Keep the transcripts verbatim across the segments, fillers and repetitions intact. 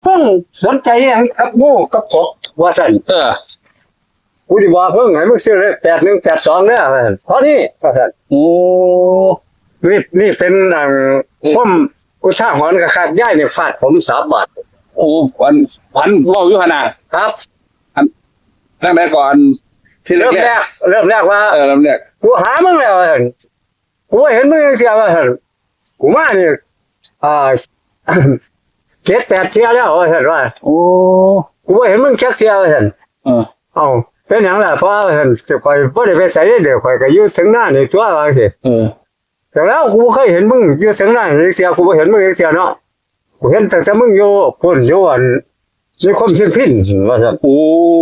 มึงสนใจหยังกับงูกับกบว่าซั่น เออ กูสิบอกมึงให้มึงซื้อเลขแปดหนึ่งแปดสองเด้อว่าซั่น เท่านี้ว่าซั่น โอ้ นี่ นี่เป็นอัน อืม ความอุทาหรณ์คักๆ ยายนี่ฟาดผมสามบาท โอ้ อัน อันเว้าอยู่หั่นน่ะ ครับ อัน จั่งใดก่อน ทีแรกๆ เริ่มแรก เริ่มแรกว่า เออ เริ่มแรก กูหามึงแล้วว่าซั่น กูบ่เห็นมึงจักเทื่อว่าซั่น กูมานี่ อ่า เจ็ดแปดเทื่อแล้วว่าซั่นว่า โอ้ กูบ่เห็นมึงจักเทื่อว่าซั่น เออ เอ้า เป็นหยังล่ะพ่อว่าซั่น ข้อยบ่ได้ไปไสเด้อ ข้อยก็อยู่เถียงนานี่ตั่วว่าจั่งซี้ เออ แต่แล้วกูบ่เคยเห็นมึงอยู่เถียงนาจักเทื่อ กูบ่เห็นมึงจักเทื่อเนาะ กูเห็นตั้งแต่มึงอยู่พุ้นอยู่อันนิคมเชียงพินว่าซั่น โอ้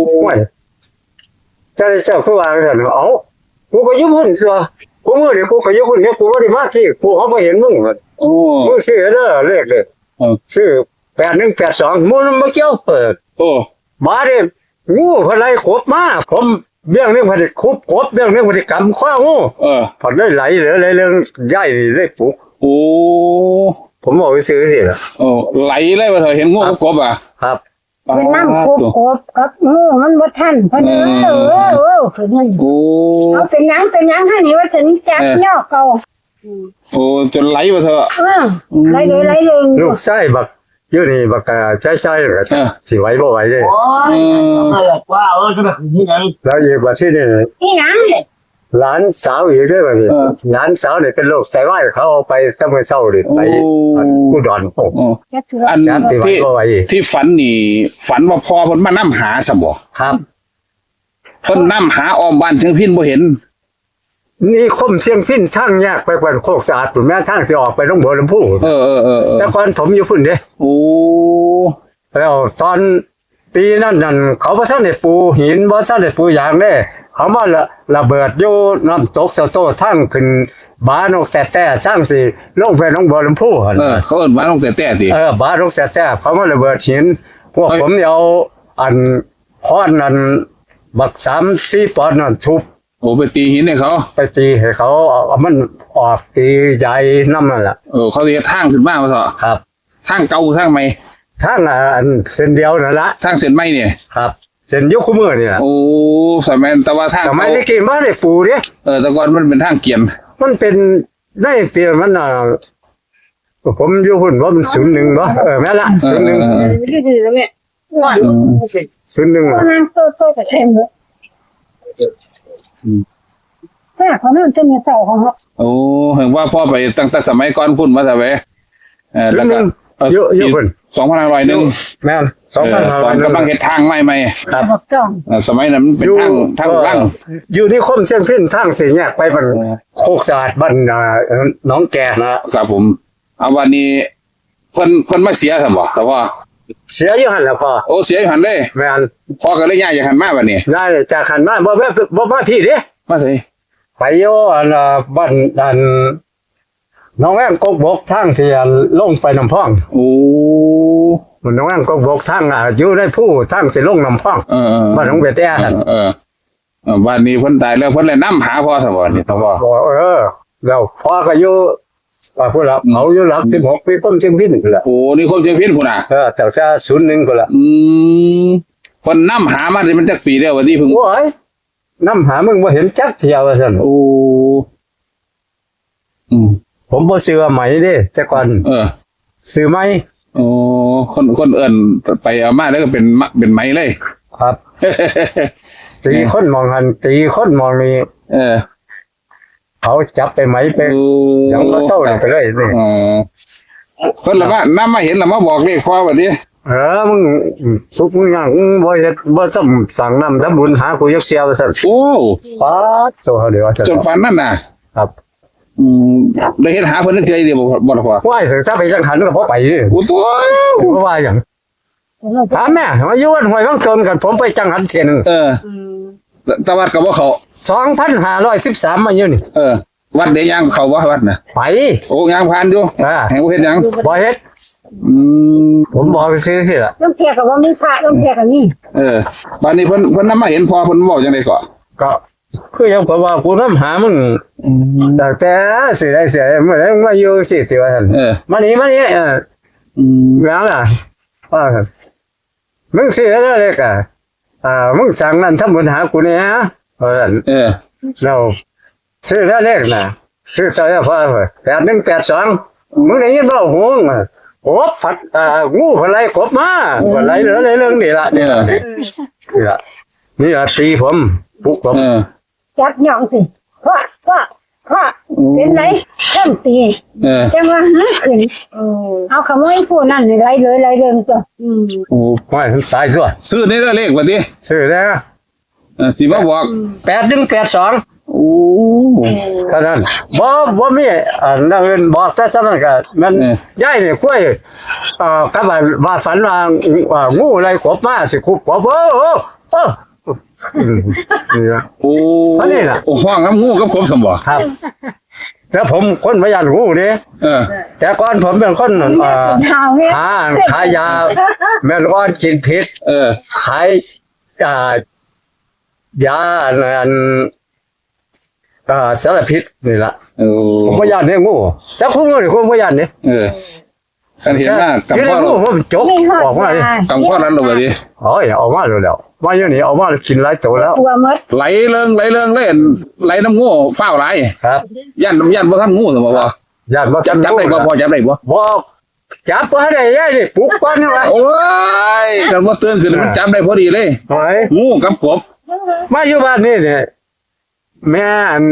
โอ้ย เจ้า เจ้าคือว่าจั่งซั่น เอ้า กูก็อยู่พุ้นตั่ว กูมื้อนี้กูก็อยู่พุ้นเนี่ย กูบ่ได้มาที่ กูก็บ่เห็นมึง โอ้ มึงซื้อเด้อเลขเด้อ เออ ซื้อแปดหนึ่งแปดสอง หมู่มันบ่เกี่ยว เออ โอ้ บาดนี้ งูเพิ่นไล่กบมา ผมเบื้องหนึ่งเพิ่นสิคุบกบ เบื้องหนึ่งเพิ่นสิกำคองู เออ เพิ่นเลยไหลเหลือเลยเรื่องยายนี่เลยปลุก โอ้ ผมบอกซื่อๆสิล่ะ โอ้ ไหลเลยว่าเถอะ เห็นงูกับกบอ่ะ ครับ เป็นน้ำคุบกบกับงูมันบ่ทัน เพิ่น เออ เออ เออ เพิ่น โอ้ เอาเป็นหยัง เป็นหยังให้นี่ว่าฉันจัก เออ ยอกเอา โอ้ จนไหลว่าเถอะ เออ อืม ไหลเลย ไหลเลย ลูกชายบัก อยู่นี่บักกะจ้อยๆ ก็ เออ สิไหวบ่ไหวเด้ โอ้ย เออ ว่าว่าจะไปถึงที่ไหน แล้วอีกบัดที่นี่ อีหยัง หลานสาวอีกเด้อบัดนี้ เออ หลานสาวนี่เป็นโรคไตวาย เขาเอาไปแต่มื้อเช้านี่ ไป โอ้ อุดร โอ้ โอ้ จักสิว่า อัน จักสิไหว ที่ บ่ไหว ที่ฝันนี่ ฝันว่าพ่อเพิ่นมานำหาซั่นบ่ ครับ เพิ่นนำหาอ้อมบ้านเชียงพินบ่เห็น นิคมเชียงพิน ทางแยกไปบ้านโคกสะอาดพุ้นแหม ทางสิออกไปหนองบัวลำภู เออ เออ เออ เออ แต่ก่อนผมอยู่พุ้นเด้ โอ้ แล้วตอนปีนั้นนั่น เขาบ่ทันได้ปูหิน บ่ทันได้ปูหยังเด้ เขามาระ ระเบิดอยู่น้ำตกสะโต้ ทางขึ้นบานกแต้ๆ ทางสิลงไปหนองบัวลำภูหั่น เออ เขาเอิ้นบานกแต้ๆ ติ เออ บานกแต้ๆ เขามาระเบิดหิน พวก เฮ้ย ผมเอาอัน ค้อนนั่น บักสามสี่ปอนนั่นทุบ โอ้ ไปตีหินให้เขา ไปตีให้เขา เอา เอามันออก ตียายนำนั่นล่ะ เออ เขาสิเฮ็ดทางขึ้นมาว่าเถาะ ครับ ทางเก่าทางใหม่ ทางอันเส้นเดียวนั่นล่ะ ทางเส้นใหม่นี่ ครับ เส้นอยู่คู่มื้อนี่ล่ะ โอ้ สมัย แต่ว่าทาง สมัย เก่า แต่กี้บ่ได้ปูเด้ เออ แต่ก่อนมันเป็นทางเกวียน มันเป็น ในเปรียบมันน่ะ ผมอยู่พุ้น ว่ามันศูนย์หนึ่งบ่ เออ แม่นละ เออ ศูนย์หนึ่ง เออ เออ อยู่นี่แล้วแม่ อืม ศูนย์หนึ่ง ก็นั่งโต้ๆ กับแทนเถอะ อืม แต่เขานั่งจะมีเสาของเขา โอ้ เห็นว่าพ่อไปตั้งแต่สมัยก่อนพุ้นมาแต่เว้ย เออ แล้วก็ ศูนย์หนึ่ง เออ อยู่ อยู่พุ้น สองพันห้าร้อยหนึ่ง แม่น สองพันห้าร้อยหนึ่ง เออ ตอนกำลังเฮ็ดทางใหม่ๆ ครับ บอกจ้อง เออ สมัยนั้นมันเป็น อยู่ ทาง ทาง เออ ลูกรัง อยู่นิคมเชียงพิน ทางสี่แยกไปบ้าน เออ โคกสะอาด บ้าน อ่า หนองแกนะ ครับผม เอาวันนี้ เพิ่น เพิ่นมาเสียซั่นบ่ แต่ว่า เสียอยู่หั่นล่ะพ่อ โอ้ เสียอยู่หั่นเลย แม่น พ่อก็เลยย้ายจากหั่นมาบัดนี้ ย้ายจากหั่นมา บ่ บ่ บ่มาพี้เด้ มาไส ไปอยู่อัน อ่า บ้านอัน หนองแวงกกบก ทางที่อันลงไปน้ำพอง โอ้ มันหนองแวงกกบก ทาง อ่า อยู่ในภู ทางสิลงน้ำพอง เออ เออ บ้านหนองเบ็ดแอ่ เออ เออ เออ บ้านนี้เพิ่นตายแล้ว เพิ่นเลยนำหาพ่อซะบ่นี่ พ่อ เออ แล้วพ่อก็อยู่ อ่า พุ้นละ อืม เขาอยู่หลัก อืม สิบหก ปี คมเชียงพินพุ้นละ โอ้ นี่คมเชียงพินพุ้นน่ะ เออ ตั้งแต่ศูนย์หนึ่งพุ้นละ อืม เพิ่นนำหามานี่มันจักปีแล้ว ว่าที่เพิ่ง โอ้ย นำหามึงบ่เห็นจักเทื่อว่าซั่น โอ้ อืม ผมบ่ซื้อไหมเด้ แต่ก่อน เออ ซื้อไหม โอ้ คน คนเอิ้นไปเอามาแล้วก็เป็นมะ เป็นไหมเลย ครับ ตีคนหม่องหั่น ตีคนหม่องนี่ เออ เขาจับไปไหมไป โอ้ หยังบ่เซาเลยไปเลยนี่ อ๋อ เพิ่นละมานำมาเห็นละมาบอกเลขพ่อบัดนี้ เออ มึงทุกข์มึงยาก มึงบ่เฮ็ด บ่ซ้ำสร้างน้ำทำบุญหากูจักเทื่อว่าซั่น โอ้ ป๊าดโตเฮาเด้อว่าซั่น จนปานนั้นน่ะ ครับ อืม ได้เฮ็ดหาเพิ่นจักเทื่อเดียวบ่ บ่ล่ะพ่อ ว่าซั่น ถ้าไปจังหันก็บ่ไปเด้อ โอ้โต ถือว่าว่าหยัง ถามแม่ มาอยู่วัดห้วยวังต้นกัน ผมไปจังหันเทื่อหนึ่ง เออ อืม แต่ แต่วัดก็บ่เข้า สองพันห้าร้อยสิบสาม มาอยู่นี่ เออ วัดได้ย่างเข้าบ่วัดน่ะ ไป โอ้ ย่างผ่านอยู่ อ่า แห่งบ่เฮ็ดหยัง บ่เฮ็ด อืม ผมบอกซื่อๆล่ะ ลางเทื่อก็บ่มีพระ ลางเทื่อก็มี เออ บัดนี้เพิ่น เพิ่นนำมาเห็นพ่อเพิ่นเว้าจังได๋ก็ ก็ คือยังผมว่ากูนำหามึง อืม ตั้งแต่สิได้เสีย เมื่อใดมึงมาอยู่สิ สิว่าซั่น เออ มานี่ มานี่ เออ อืม แม่นล่ะ เออ มึงซื้อแล้วเลขอ่ะ อ่า มึงสั่งนั่นทำบุญหากูเนี่ยว่าซั่น เออ เราซื้อแล้วเลขน่ะ ซื้อเท่าไหร่พ่อ แปดหนึ่งแปดสอง มึงได้ยินบ่ หงส์อ่ะ กบผัด อ่า งูผัดไล่กบมา ผัดไล่เหลือเลยเรื่องนี้ละ เนี่ย เออ นี่ละ นี่ละตีผม ปลุกผม เออ จับย่องสิ พ่อ พ่อ พ่อ อืม เป็นไร เริ่มตี เออ จังว่า หึ ขึ้น เออ เอาขโมยผู้นั่นไล่เลย ไล่เลยตัว อืม โอ้ ไม่ ตายตัว ซื้อได้แล้วเลขบัดนี้ ซื้อแล้ว เออ สิมาบอก แปดหนึ่งแปดสอง โอ้ เท่านั้น บ่ บ่มี อ่า นั่นบอกแต่ซ้ำนั่นก็ มัน เออ ยายนี่กล้วย เอ่อ กับว่า ว่าฝันว่า ว่างูไล่กบมา สิคุบกบ โอ้ โอ้ โอ้ อืม นี่นะ โอ้ อันนี้น่ะ โอ้ ห้องน้ำงูกับผมสมบ่ ครับ แล้วผมคนบ่ย่านงูเด้ เออ แต่ก่อนผมเป็นคน เอ่อ หา ขายยา แม่ลูกอ่อนกินพิษ เออ ขาย อ่า ยาอัน อ่า สารพิษนี่ล่ะ โอ้ ผมบ่ย่านเด้องู แต่คุมื้อนี่ผมบ่ย่านเด้ เออ คันเห็นหน้า แต่ กำข้อ เห็นงูผมจกออกมาเลย กำข้อนั้นเลยดิ โอ้ย ออกมาแล้ว มาอยู่นี่ ออกมากินหลายตัวแล้ว ตัวหมด ไหลเริง ไหลเริงเลย ไหลน้ำงู ฟ้าวไหล ครับ ย่าน ย่านบ่ทันงูสมบ่ ย่านบ่ทัน จับได้บ่ งู พ่อจับได้บ่ บ่ จับบ่ได้ ยายนี่ปลุกก่อนนี่วะ โอ้ย คันบ่ตื่นขึ้น อ่า มันจับได้พอดีเลย โอ้ย งูกับกบ มาอยู่บ้านนี่เนี่ย แม่อัน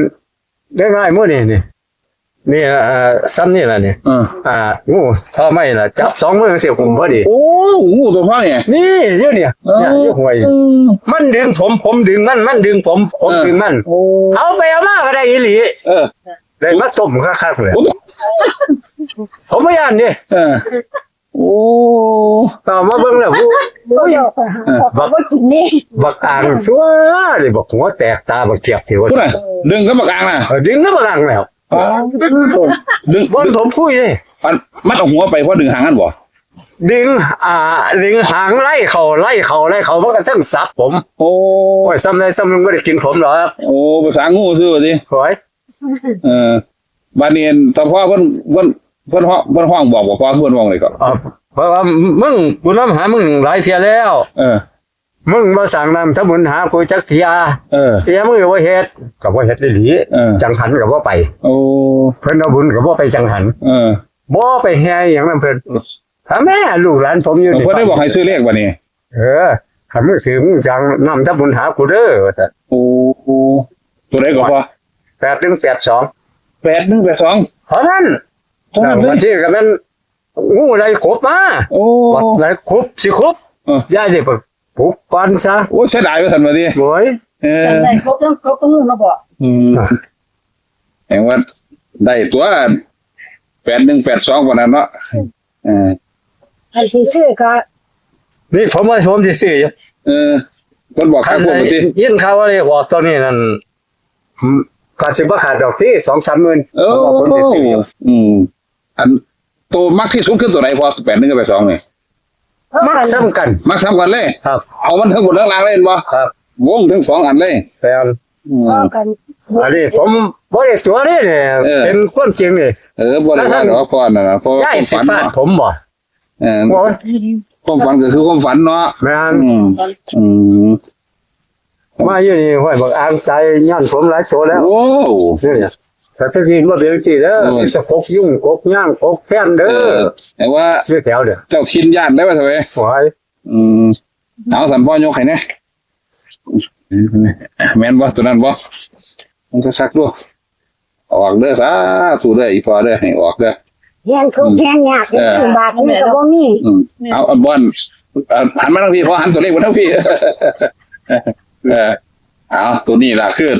ได้น้อยมื้อนี่นี่ นี่ เอ่อ ซ้ำนี่ล่ะนี่ เออ อ่า งูท่อไม้ล่ะ จับสองมือสิผมพอดี โอ้ งูตัวพ่อเนี่ย นี่อยู่เนี่ย เออ เนี่ยอยู่ห้วย เออ มันดึงผม ผมดึงมัน มันดึงผม ผม เออ ดึงมัน โอ้ เอาไปเอามาก็ได้อีหลี เออ ได้มาต้มคักๆเลย โอ้ ผมบ่ย่านนี่ เออ โอ้ ต่อมาเบิ่งแล้ว โอ้ย บ่ยอมไปหา เออ เขาก็กินนี่ บักอ่างชั่วนี่ บักหัวแตกตาบักเขียบที่ว่า พูดน่ะ ดึงกับบักอ่างน่ะ เออ ดึงกับบักอ่างแล้ว อ๋อ ดึง บ่ผมคุยเลย อัน มันเอาหัวไปเพราะดึงหางกันบ่ ดึง อ่า ดึงหางไล่เขา ไล่เขา ไล่เขา มันก็ทั้งสับผม โอ้ โอ้ย ซ้ำได้ซ้ำมันบ่ได้กินผมหรอก โอ้ ภาษางูซื่อว่าติ โอ้ย เออ บาดนี้อัน ตาพ่อเพิ่น เพิ่น เพิ่นฮ้อง เพิ่นฮ้องบอกบ่ พ่อเพิ่นว่าไงก็ เออ เพราะว่ามึง กูนำหามึงหลายเทื่อแล้ว เออ มึงบ่สั่งน้ำทำบุญหากูจักเทื่อ เออ เทื่อมึงก็บ่เฮ็ด ก็บ่เฮ็ดอีหลี เออ จังหันก็บ่ไป โอ้ เพิ่นเอาบุญก็บ่ไปจังหัน เออ บ่ไปแห่หยังนำเพิ่น ถ้าแม่ลูกหลานผมอยู่นี่ เพิ่นได้บอกให้ซื้อเลขบ่นี่ เออ ถ้ามึงซื้อมึงสั่งน้ำทำบุญหากูเด้อ ว่าซั่น โอ้ ตัวใดก็พอ แปดหนึ่งแปดสอง แปดหนึ่งแปดสอง เท่านั้น เท่านั้นเลย บางทีก็แม่น งูไล่กบมา โอ้ บัดไล่กบสิกบ เออ ยายได้ไปปลุกก่อนซะ โอ้ย เสียดายว่าซั่นว่าติ โอ้ย เออ จังได้กบ จังกบก็งูมาบอก อืม แสดงว่าได้ตัว แปดหนึ่งแปดสอง กว่านั้นเนาะ เออ ให้สิซื้อก็ นี่ผมว่าผมสิซื้ออยู่ เออ เพิ่นบอกค่าพวกมันติ ยินข่าวว่าเลขออกตัวนี้นั่น อืม ก็สิบ่ขาดดอกที่ สองสามหมื่น เออ ผมว่าผมสิซื้ออยู่ อืม อัน โตมักที่สุดคือตัวไหนพอ แปดหนึ่งกับแปดสอง นี่ มักซ้ำกัน มักซ้ำกันเลย ครับ เอามันทั้งบนทั้งล่างเลยเห็นบ่ ครับ วงทั้งสองอันเลย แม่น อืม เท่ากัน อันนี้ผมบ่ได้ตัวนี่เนี่ย เออ เป็นความจริงนี่ เออ บ่ได้ว่าดอกพ่อนั่นน่ะ เพราะว่า ย้ายสิฟาดผมบ่ เออ โอ้ย ความฝันก็คือความฝันเนาะ แม่น อืม อืม มาอยู่นี่ ห้วยบักอ่างใส่ย่านผมหลายตัวแล้ว โอ้ นี่เนี่ย แต่ตะกี้มาเป็นจังซี่เด้อ เออ มีแต่กกยุง กกย่าง กกแฟนเด้อ เออ แต่ว่า ชื่อแถวเด้อ เจ้าคินย่านได้ว่าเถอะเว้ย โอ้ย อืม เอาสันพ่อยกให้แหน่ แม่นบ่ ตัวนั้นบ่ มันก็คักดู ออกเด้อ สาธุเด้อ อีพ่อเด้อ ให้ออกเด้อ แฮงทุกข์แฮงยาก เออ ลำบากมันก็บ่มี อืม เอา อันบอน เอ่อ หันมาทางพี่ พ่อหันตัวเลขมาทางพี่ เออ เอา ตัวนี้ล่ะ คือ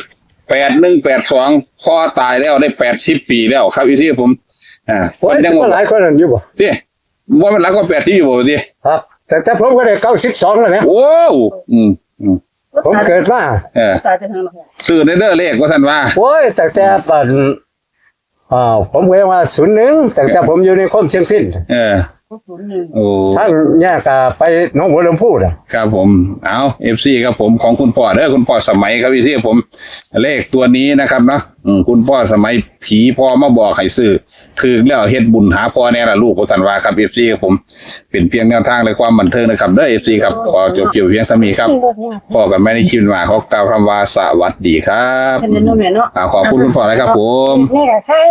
แปดหนึ่งแปดสอง พ่อตายแล้วได้ แปดสิบ ปีแล้วครับ อีที่ผม อ่า โอ้ย มันยัง สิบ่หลายคนนั่นอยู่บ่ ติ ว่ามันหลักกว่า แปดสิบ อยู่บ่ ติ ครับ แต่ แต่ผมก็ได้ เก้าสิบสอง แล้วนะ โอ้ อืม อืม ผมเกิดมา เออ ตายไปทางไหน ซื้อในเด้อเลขว่าซั่นว่า โอ้ย ตั้งแต่บัด อ่า ผมก็ยังว่า ศูนย์หนึ่ง ตั้งแต่ผมอยู่ในคมเชียงพิน เออ ก็ศูนย์หนึ่ง โอ้ ทางแยก อ่า ไปหนองบัวลำพูน่ะ ครับผม เอา เอฟซี ครับผม ของคุณพ่อเด้อ คุณพ่อสมัยครับ อีที่ผม เลขตัวนี้นะครับเนาะ อืม คุณพ่อสมัย ผีพ่อมาบอกให้ซื้อ ถืกแล้วเฮ็ดบุญหาพ่อแน่ล่ะลูก ว่าซั่นว่าครับ เอฟซี ครับผม เป็นเพียงแนวทางและความบันเทิงนะครับเด้อ เอฟซี ครับ ขอจบคลิปเพียงเท่านี้ครับ พ้อกันใหม่ในคลิปหน้า ขอกล่าวคำว่าสวัสดีครับ แค่นั้นเนาะแม่เนาะ อ่า ขอบคุณคุณพ่อนะครับผม นี่ก็ใช่